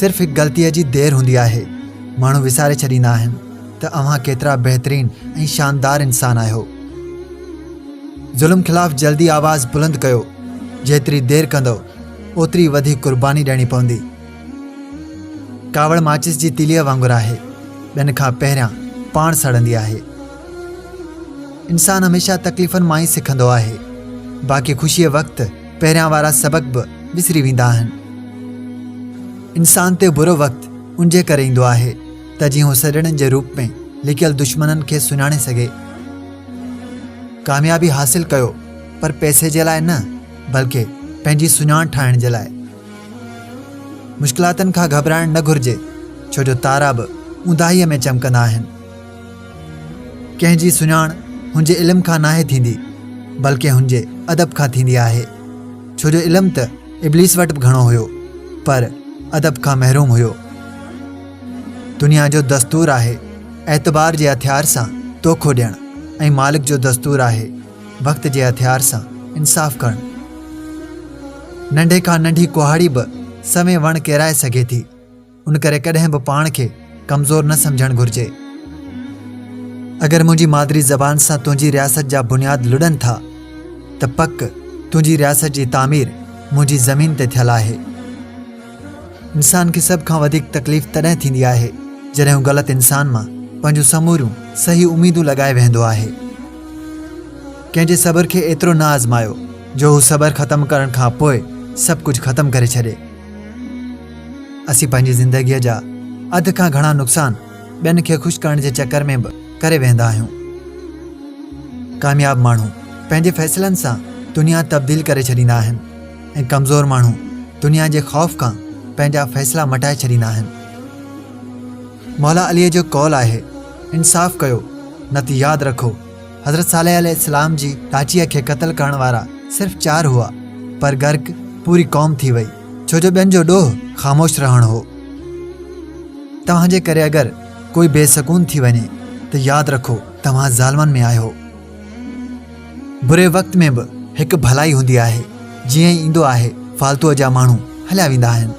صرف هڪ غلطيء جي دير هوندي آهي. ماڻهو وساري ڇڏيندا آهن ته اوهان ڪيترا بهترين ۽ شاندار انسان آهيو. ظلم خلاف جلدي آواز بلند ڪيو، جيتري دير ڪندؤ اوتري وڌيڪ قرباني ڏيڻي پوندي. ڪاوڙ ماچس جي تيليء وانگر آهي، ٻين کان پهريان پاڻ سڙندي آهي. انسان هميشه تڪليفن مان ئي سکندو آهي، باقي خوشيء وقت پهريان وارا سبق به وسري ويندا آهن. انسان تي برو وقت ان جي ڪري ايندو آهي ته جيئن هو سڄڻن جي روپ ۾ لڪيل دشمنن کي سڃاڻي سگهي. ڪاميابي حاصل ڪيو پر پئسي جي لاء نه بلڪه پنهنجي سڃاڻ ٺاهڻ جي لاء. مشڪلاتن کان گهٻرائڻ نه گهرجي ڇو جو تارا به اونداهيء ۾ چمڪندا آهن. ڪنهن جي سڃاڻ هن جي علم کان ناهي ٿيندي بلڪه هن جي ادب کان ٿيندي آهي ڇو جو علم ته ابليس وٽ به گهڻو هيو پر ادب کان محروم هيو. دنيا جو دستور آهي اعتبار جي هٿيار سان دوکو ڏيڻ ۽ مالڪ جو دستور آهي وقت جي هٿيار سان انصاف ڪرڻ. ننڍي کان ننڍي ڪهاڙي به سوين وڻ ڪيرائي سگهي ٿي. ان ڪري ڪڏهن به پاڻ کي ڪمزور نه سمجهڻ گهرجي. اگر منهنجي مادري زبان سان تنهنجي رياست جا بنياد لڏن ٿا ته پڪ تنهنجي رياست جي تعمير منهنجي زمين تي ٿيل آهي. انسان کي سڀ کان وڌيڪ تڪليف تڏهن ٿيندي آهي جڏهن هو غلط انسان مان پنهنجون سموريون صحيح اميدون لڳائي ويهندو آهي. ڪنهن جي صبر کي ايترو نه آزمايو جو هو صبر ختم ڪرڻ کان پوء سڀ ڪجهه ختم ڪري ڇڏي. اسين پنهنجي زندگيء جا اڌ کان گهڻا نقصان ٻين کي خوش ڪرڻ جي چڪر ۾ به ڪري ويهندا آهيون. ڪامياب ماڻهو پنهنجي فيصلن سان دنيا تبديل ڪري ڇڏيندا آهن ۽ ڪمزور ماڻهو دنيا جي خوف کان پنهنجا فيصلا مٽائي ڇڏيندا آهن. مولا عليء جو قول آهي، انصاف ڪيو نه ته ياد رکو حضرت صالح عليه السلام جي ڏاچيء کي قتل ڪرڻ وارا صرف چار هئا، پر غرق پوري قوم ٿي وئي، ڇو جو ٻين جو ڏوهه خاموش رهڻ هو. توهان جي ڪري اگر ڪوئي بي سڪون ٿي وڃي ته ياد رکو توهان ظالمن ۾ آهيو. بري وقت ۾ به هڪ ڀلائي هوندي آهي، جيئن ئي ايندو آهي فالتوء جا ماڻهو هليا ويندا آهن.